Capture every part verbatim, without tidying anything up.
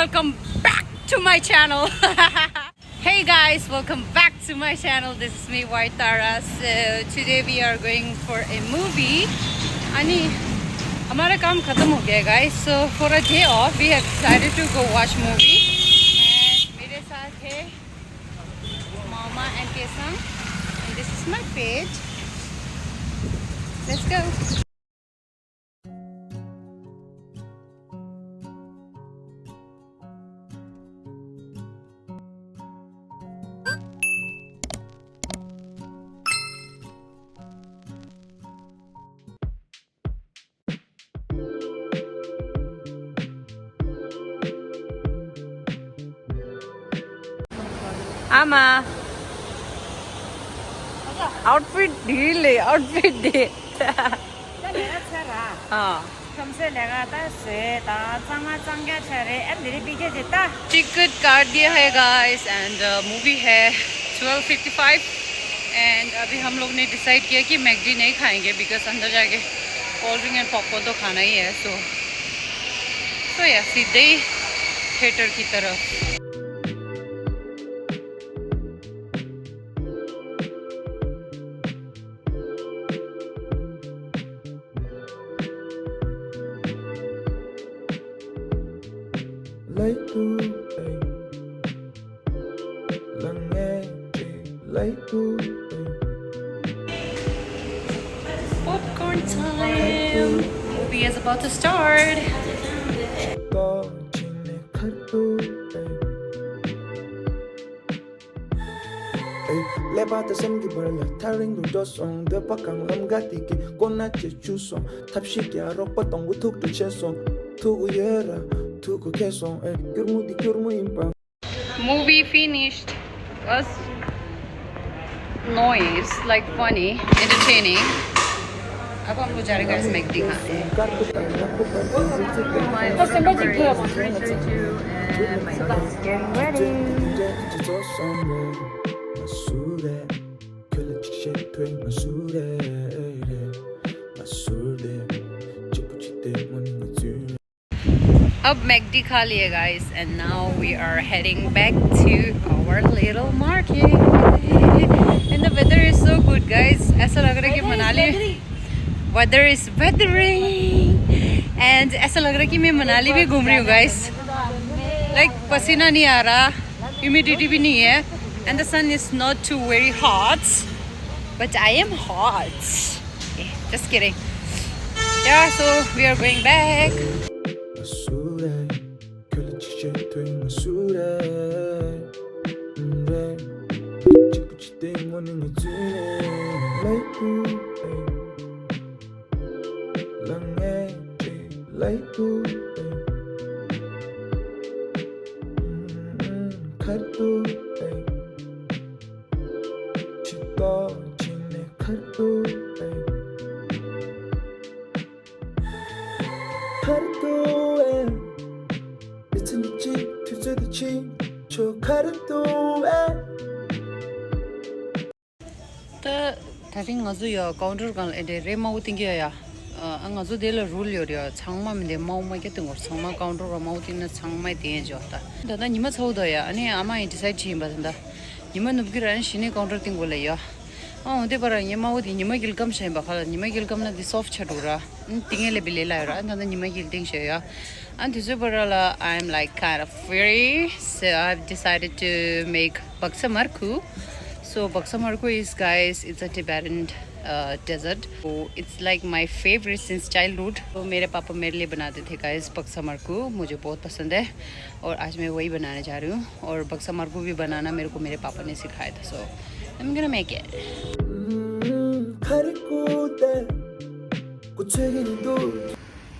Welcome back to my channel. Hey guys, welcome back to my channel. This is me, White Tara. So today we are going for a movie. Ani, हमारा काम खत्म हो गया है, guys. So for a day off, we have decided to go watch movie. And मेरे साथ है मामा and Kesang. And this is my pet. Let's go. आमा। आउटफिट ढिल है, आउटफिट ढिल। अँ। टिकट काट दिया है गाइस, एंड मूवी है ट्वेल्व फिफ्टी फाइव। एंड अभी हम लोग ने डिसाइड किया कि मैकडी नहीं खाएंगे, बिकॉज अंदर जाके कोल्ड ड्रिंक एंड पॉपकॉर्न तो खाना ही है। सो सो या, सीधे ही थिएटर की तरफ। Popcorn time. Movie is about to start. ཀླད་པ་དང་སེམས་ཀྱི་བར་ལ་ཐག་རིང་དུ་འགྲོ་སོང་། འདོད་པ་གང་ལམ་འགའ་དེ་གི་ཀོ་ན་ཅེ་བཅུ་སོང་། ཐབས་ཤེས་ཀྱི་རོགས་པ་དང་པོ་ཐུག་ཏུ་ཆེ་སོང་། ཐུག་གི་ཡོད་ར་ཐུག་གི་ཁེ་སོང་། ཨེ་སྐྱུར་མོ་འདི་སྐྱུར་མོ་ཡིན་པ། Movie finished. Was nice, like, funny, entertaining. अब हम लोग जा रहे हैं गाइस, मैकडी खाने। Getting ready. अब मैकडी खा लिए guys, and now we are heading back to our little market. And the weather is so good, guys. ऐसा लग रहा है कि Manali, weather is weathering, and ऐसा लग रहा है कि मैं मनाली में घूम रही हूँ गाइस। लाइक, पसीना नहीं आ रहा, ह्यूमिडिटी भी नहीं है, and the sun is not too very hot, but I am hot. Just kidding. Yeah, so we are going back. ད་ད་རིང་ང་ཚོ་ཡ་ཀའུན་ཊར་སྒང་ལ་ཨེ་འདྲ་རེད། དམར་པོ་བཏིང་གི་ཡོད་ཡ། ཨ་ང་ཚོ་དེ་ལ་རུལ་ཡོད་རེད་ཡ། ཚང་མ་མི་འདི་དམར་པོ་མ་བཏིང་དགོས། ཚང་མ་ཀའུན་ཊར་སྒང་དམར་པོ་བཏིང་ན་ཚང་མ་དེ་ཡན་འཇོག་ད། ད་ལྟ་ཉི་མ་ཚ་པོ་འདུག་ཡ། ཨ་ནི་ཨ་མ་ཡིན་ཌི་སའིཌ་བྱས་ཡིན་པ། ད་ལྟ་ཉི་མ་ནུབ་ཀྱི་ར། ཨ་ནི་གཞི་ནས་ཀའུན་ཊར་བཏིང་དགོས་ལ་ཡ། ཨ་འོ་དེ་བར་ཉི་མ་འོ་དེ་ཉི་མ་གིལ་སྐམ་ཤ་ཡིན་པ། ཁ་ལ་ཉི་མ་གིལ་སྐམ་ན་དེ་སོཕ་ཆ་འགྲོ་ར། ཨ་ནི་དེ་ངས་ལས་པི་ལས་ལ་ཡོད་ར། ཨ་ད་ལྟ་ཉི་མ་གིལ་བཏིང་ཤ་ཡ། ཨ་དུས་ཚོད་བར་ལ་I'm like kind of weary, so I've decided to make baksa marku. So baksa marku is, guys, it's a Tibetan uh, dessert. So it's like my favorite since childhood. तो मेरे पापा मेरे लिए बनाते थे गाइस बक्सा मरकू, मुझे बहुत पसंद है। और आज मैं वही बनाने जा रही हूँ। और बक्सा मरकू भी बनाना मेरे को मेरे पापा ने सिखाया था। So I'm gonna make it.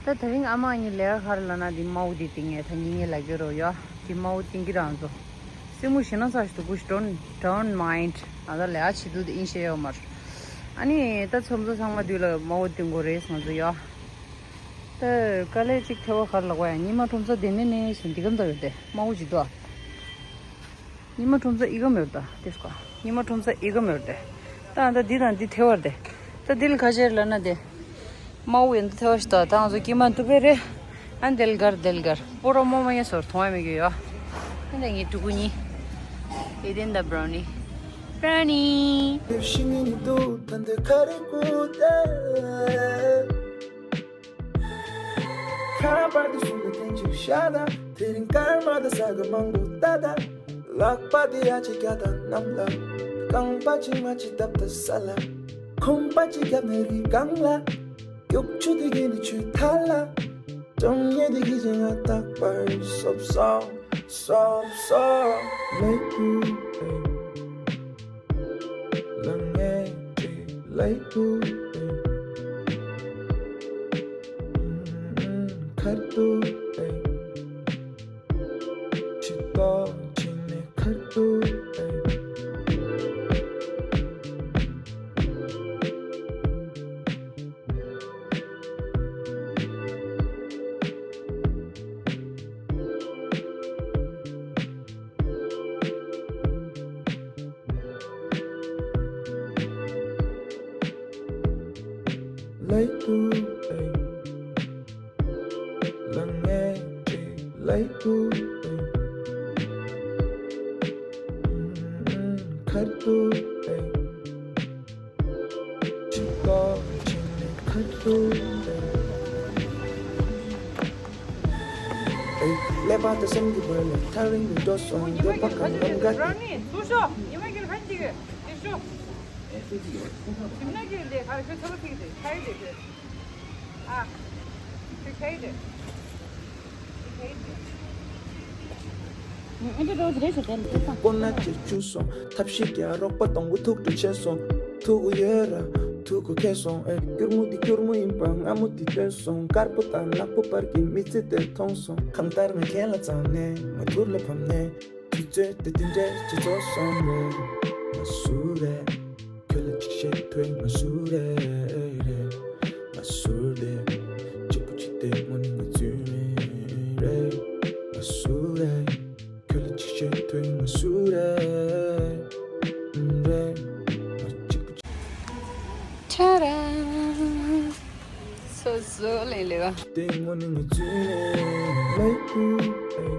ད་དེ་རིང་ཨ་མ་གཉིས་ལས་ཀ་ག་རེ་ལབ་ན་འདི་དམར་པོ་འདི་བཏིང་ངས་ད་གཉིས་ངས་ལབ་ཀྱི་རོ་ཡ། འདི་དམར་པོ་བཏིང་གི་རང་ཚོ། སེམས་མུ་ཞེ་ན་ཚ་ཞིག་འདུག་གུ་ཞིག don't, don't mind. ང་ད་ལས་ཀ་བྱེད་དུས་དེ་ཨིན་ཤེས་ཡོད་མ་རེད། ཨ་ནི་ད་ཚོམ་ཚོ་ཚང་མ་དུས་ལ་དམར་པོ་བཏིང་དགོས་རེད་ང་ཚོ་ཡ། ད་དཀའ་ལས་གཅིག་ཐེ་བ་ག་རེ་ལབ་དགོས་ཡ། ཉི་མ་ཁྲོམ་ས་དེ་ནས་ནས་བཞིན་འདི་གམ་ད་ཡོད་དེ་དམར་པོ་ཅིག་འདུག་ཨ། ཉི་མ་ཁྲོམ་ས་ཨི་གམ་ཡོད་ད་དེ་སྐོ། ཉི་མ་ཁྲོམ་ས་ཨི་གམ་ཡོད་དེ། ད་ད་འདི་དང་འདི་ཐེ་བར་དེ། ད་འདི་ལ་ཁ་ཤས་ལབ་ན་དེ། དམར་པོ་ཡོད་འདི་ཐེ་བ་ཞིག་ད་ད་ང་ཚོ་ཀྱི་མ་འདུག་པས་རེད། ཨ་དེལ་གར་དེལ་གར་པོ་རོ་མོ་མ་ཡ་སོར་ཐོང་ཨ་མི་གི་ཡོ། ཨ་འདི་ངའི་ཕྲུ་གུ་གཉིས། ཨེ་དེན་ད་བྷ་རའོ་ནི། བྷ་རའོ་ནི། ཤིང་ནི་འདུག་ད་འདི་ཁ་རི་ཀུ་ཏེ། ཁ་པར་དུ་སུ་ལ་ཐེངས་གཅིག་ཤ་ད། དེ་རིང་སྐར་མ་དང་ས་ག་མང་པོ་ལྟ་ད། ལག་པ་དེ་ཡ་གཅིག་རྒྱ་དང་གནམ་ལ། རྐང་པ་གཅིག་མ་གཅིག་བརྡབ་ད་ས་ལ། ཁོང་པ་གཅིག་རྒྱབ་ནས་རི་སྒང་ལ། སྐྱུག་ཆུ་དེ་གིན་ནི་ཆུ་ཐལ་ལ། གྲོང་ཉེ་དེ་གི་ཅིང་ང་རྟག་པར་སོབ་སོབ་སོབ་སོབ་ལེ་ཏུ་ཨེ། ལང་ངེ་ཅི་ལེ་ཏུ་ཨེ། ཁར་ཏུ་ཨེ། ཆི་ཏོ་ཆི་ནེ་ཁར་ཏུ་ཨེ། ལའི་ཏུ་ཨེ། ལང་ངེ་ཅི་ལའི་ཏུ་ཨེ། ཁར་ཏུ་ཨེ། ཆི་ཏོ་ཆི་ནེ་ཁར་ཏུ་ཨེ། ཨེ། ཀླད་པ་དང་སེམས་ཀྱི་བར་ལ་ཐག་རིང་དུ་འགྲོ་སོང་། འདོད་པ་གང་ལམ་འགའ་དེ། ཀོ་ན་ཅིག་བཅུག་སོང་། ཐབས་ཤེས་ཀྱི་རོགས་པ་གཏོང་དགོས་ཐུག་འཕྲད་བྱས་སོང་། ཐུག་གི་ཡོད་ར་ཐུག་གི་ཁེལ་སོང་། ཨེ། སྐྱུར་མོ་འདི་སྐྱུར་མོ་ཡིན་པ་སྔ་མོ་འདི་སྟོན་སོང་། དཀར་པོ་དང་ནག་པོ་བར་གྱི་མི་ཚེ་དེ་མཐོང་སོང་། གང་ལྟར་ང་ཁྱེད་ལ་བརྩེས་ནས་ང་ཐུར་ལ་ཕབ་ནས། དུས་ཚོད་དེ་དེ་འདྲའི་ཇེ་ཚོགས་སོང་རེད། ང་སུ་རེད། ཁྱོད་ལ་ཅིག་བཤད་ཐུབ་ན་སུ་རེད། ང་སུ་རེད། གཅིག་པུ་གཅིག་དེ་དངོས་གནས་ང་ཚོའི་རེད། ང་སུ་རེད། ཁྱོད་ལ་ཅིག་བཤད་ཐུབ་ན་སུ་རེད། རེད། ང་གཅིག་པུ་གཅིག་ཁྲ་ར། སོ་སོ་ལེ་ལེ་བ། དེ་དངོས་གནས་ང་ཚོའི་རེད། ལའི་ཏུ་ཨེ།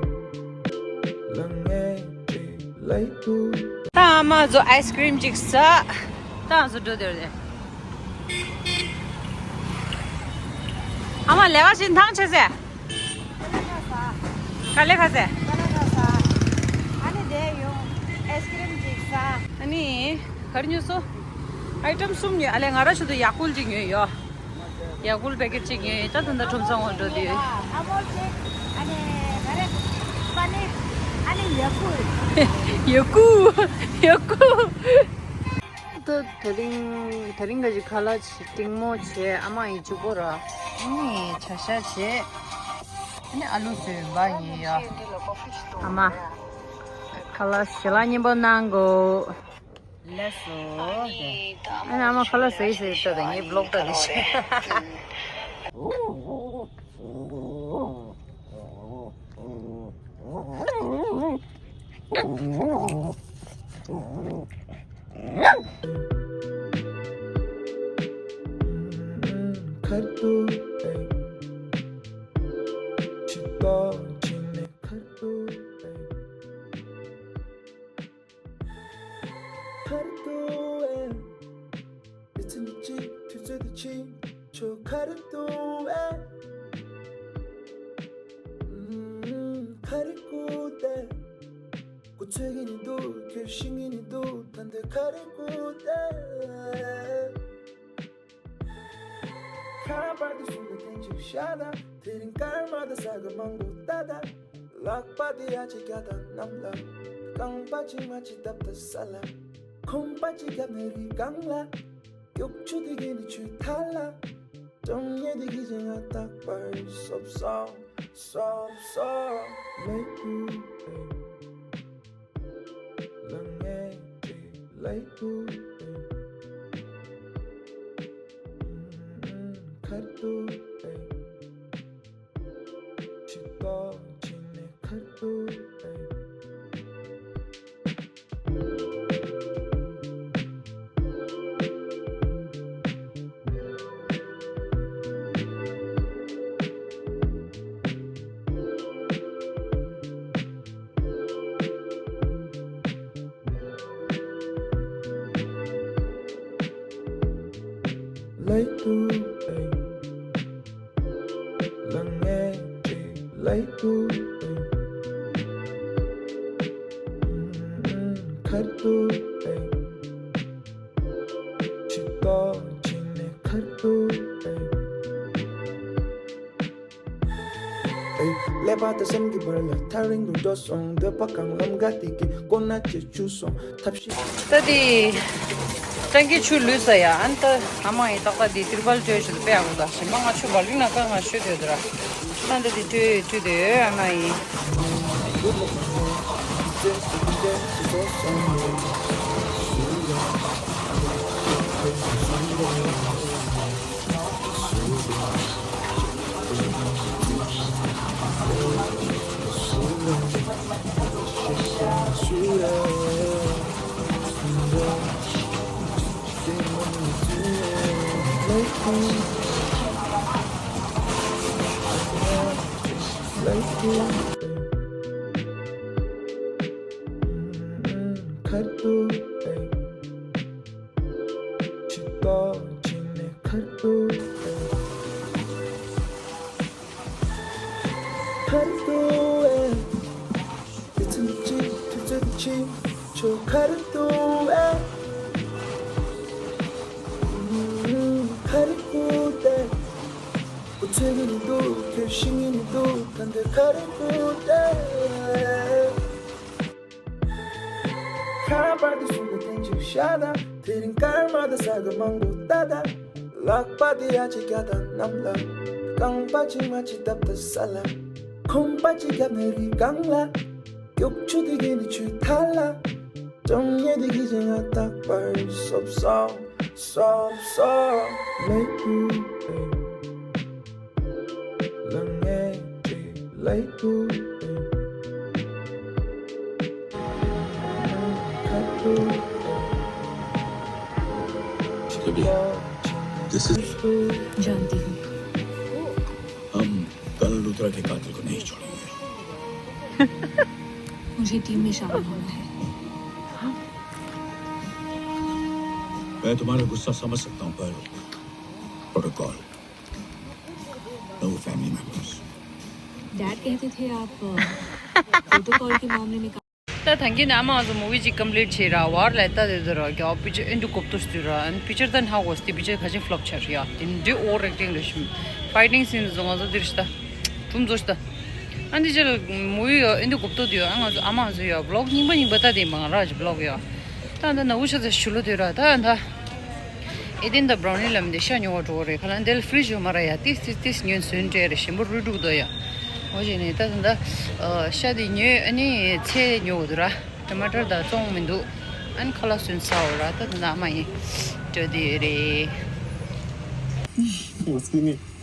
ལང་ངེ་ཅི་ལའི་ཏུ། ད་ཨ་མ་ཚོ་ཨའི་སི་ཀྲིམ་ཅིག་ཟ། ད་ང་ཚོ་འགྲོ་དེར་དེ། ཨ་མ་ལས་ཀ་བྱེད་ཐང་ཆད་ཟེ། ག་ལེ་ཁ་ཟེ། ཨ་ནི་དེ་ཡོང་ཨའི་སི་ཀྲིམ་ཅིག་ཟ། ཨ་ནི་ག་རེ་ཉོས་སོ། ཨའི་ཊམ་གསུམ་ཉོས། ཨ་ལེ་ང་ར་ཆུ་དུ་ཡ་ཀུལ་ཅིག་ཉོས་ཡོ། ཡ་ཀུལ་པེ་ཀེཊ་གཅིག་ཉོས། ད་ད་ད་ཁྲོམ་ཚང་ངོ་འགྲོ་དུས། ཨ་མོལ་གཅིག་ཨ་ནི་ག་རེ་པ་ནི་ཨ་ནི་ཡ་ཀུལ། ཡ་ཀུལ། ཡ་ཀུལ། ད་དེ་རིང་དེ་རིང་ག་ཞིག་ཁ་ལག་ཅིག་ཏིང་མོ་བྱས། ཨ་མ་ཡི་གཅིག་པོ་ར། ཨ་ནི་བྱ་ཤ་བྱས། ཨ་ནི་ཨ་ལུ་བཟོས་པ་ཡིན་ཡ། ཨ་མ་ཁ་ལག་ཞལ་ལག་མཉེས་པོ་གནང་གོ། ལགས་སོ། ཨ་ནི་ཨ་མ་ཁ་ལག་ཟས་ཟས་ལྟ་དང་ངའི་བི་ལོག་ལྟ་དེ་བྱས། ཁར་ཏུ་ཨེ། ཆི་ཏོ་ཆི་ནེ་ཁར་ཏུ་ཨེ། ཁར་ཏུ་ཨེ། མི་ཚེ་འདི་གཅིག་དུས་ཚོད་འདི་གཅིག་ཆོ་ཁར་ཏུ་ཨེ། ཁ་རི་ཀུ་ཏེ། སྐུ་ཚེ་གི་ནི་འདུག་ཁྱོད་ཤི་ངི་ནི་འདུག་ད་འདི་ཁ་རི་ཀུ་ཏེ། ཁ་པར་དུ་སུ་ལ་ཐེངས་གཅིག་ཤ་ད། དེ་རིང་སྐར་མ་དང་ས་ག་མང་པོ་ལྟ་ད། ལག་པ་དེ་ཡ་གཅིག་རྒྱ་དང་གནམ་ལ། རྐང་པ་གཅིག་མ་གཅིག་བརྡབ་ད་ས་ལ། ཁོང་པ་གཅིག་རྒྱབ་ནས་རི་སྒང་ལ། སྐྱུག་ཆུ་དེ་གིན་ནི་ཆུ་ཐལ་ལ། གྲོང་ཉེ་དེ་གི་ཅིང་ང་རྟག་པར་སོབ་སོབ་སོབ་སོབ་ལའི་ཏུ་ཨེ། ལང་ངེ་ཅི་ལའི་ཏུ་ཨེ། ཁར་ཏུ་ཨེ། ཆི་ཏོ་ཆི་ནེ་ཁར་ཏུ་ཨེ། ལའི་ཏུ་ཨེ། ལ་ངེ་ཅི་ལའི་ཏུ་ཨེ། ཁར་ཏུ་ཨེ། ཆི་ཏོ་ཅི་ནེ་ཁར་ཏུ་ཨེ། ཨེ། ཀླད་པ་དང་སེམས་ཀྱི་བར་ལ་ཐག་རིང་དུ་འགྲོ་སོང་། འདོད་པ་གང་ལམ་ཁ་དེ་གི་ཀོ་ན་ཅེ་ཆུ་སོང་། ཐབས་ཤེས། ད་དེ་སྤྲང་ཀི་ཆུ་ལུས་ས་ཡ། ཨན་ད་ཨ་མ་ཡི་ཏག་ཏག་དེ་ཏིར་པལ་སྤྲོད་ཞུ་དུ་པེ་ཨ་གོ་ད་ཞིམ་པ་ང་ཆུ་བར་ལིང་ན་ཀ་ང་ཤོད་དོད་དུ་ར། ཨན་ད་དེ་སྤྲོད་སྤྲོད་དེ་ཨ་མ་ཡི། ཁར་ཏུ་ཨེ། ཆི་ཏོ་ཅི་ནེ་ཁར་ཏུ་ཨེ། ཁར་ཏུ་ཨེ། དུས་ཚོད་ཅི་དུས་ཚོད་ཅི་ཆོ་ཁར་ཏུ་ཨེ། ཁར་ཏུ་ཏེ། འུ་ཚོས་ནི་འདུག་ཁྱོད་ཤི་ངེས་ནི་འདུག་ད་འདི་ཁར་ཏུ་ཏེ། ཁ་པར་དེ་སུ་ལ་བསྟན་ཅིག་ཤ་ད། དེ་རིང་སྐར་མ་དང་ས་ག་མང་པོ་ལྟ་ད། ལག་པ་དེ་ཡ་ཅིག་རྒྱ་དང་གནམ་ལ། རྐང་པ་ཅིག་མ་ཅིག་བརྡབ་ད་ས་ལ། ཁོམ་པ་ཅིག་བརྒྱབ་ནས་རི་སྒང་ལ། སྐྱུག་ཆུ་དེ་གི་ནི་ཆུ་ཐལ་ལ། གྲང་ཉལ་དེ་གི་ཅིག་ང་རྟག་པར་སོབ་སོབ་སོབ་སོབ་ལའི་ཏུ་ཨེ། ལ་ངེ་ཅི་ལའི་ཏུ་ཨེ། ཁ་ཏུ་ཨེ། This is जानती हूँ। हम कर्नल लूथरा के कातिल को नहीं छोड़ेंगे। मुझे टीम में शामिल होना है। मैं तुम्हारा गुस्सा समझ सकता हूँ, पर protocol. No family members. Dad कहते थे आप, अ, प्रोटोकॉल के मामले में ད་ཐང་གི་ནས་ཨ་མ་ང་ཚོ་མུ་བི་ཅིག་ཀམ་པི་ལིཊ་བྱས་ར་བར་ལ་ལྟ་དེ་ཚོ་ར་རྒྱ་པི་ཅར་ཨེ་འདྲ་གོ་བཏུ་ཞུ་ར། ཨན་པི་ཅར་ད་ཧ་གོ་སྟེ་པི་ཅར་ཁ་ཆེ་ཕློབ་ཆགས་ར་ཡ། དེ་འདྲའི་ཨོ་རེག་ཏིང་རེ་ཤིམ་ཕའི་ཏིང་སིན་ཚོ་ང་ཚོ་འདིར་ཤི་ད་གྲུམ་ཚོ་ཤི་ད། ཨན་དེ་ཅར་མུ་བི་ཨེ་འདྲ་གོ་བཏུ་དུ་ཡ། ཨ་ང་ཚོ་ཨ་མ་ང་ཚོ་ཡ་བི་ལོག་རྙིང་པ་རྙིང་པ་ལྟ་དེ་མ་ང་ར་ཅི་བི་ལོག་ཡ། ད་ད་ན་འུ་ཤ་ཚ་ཞུ་ལོ་དེ་ར་ད་ད། ཨེ་ཏན་དང་བྷ་རའུ་ནི་ལ་མི་འདི་ཤ་ཉོ་བ་འགྲོ་བ་རེད། ཁ་ལ་འདིར་ཕི་རིཇ་ཡོད་མ་ར་ཡ། ཏིས་ཏིས་ཏིས་ཉོས་སོན་སྤྲད་རེད། ཞིམ་པོ་རུལ་འགྲོ་གི་འདུག་ཡ། འོ་ཞེས་ནས་ད་ད་ད་ཤ་དེ་ཉོས། ཨ་ནི་ཚལ་ཉོ་གི་འདུག་ར། ཊ་མ་ཊར་དང་བཙོང་མི་འདུག་ཨ་ནི་ཁ་ལག་སོན་ཟ་འོ་ར། ད་ད་ད་ཨ་མ་ཡིན་སྤྲོད་དེ་ཡོད་རེད། What's the name?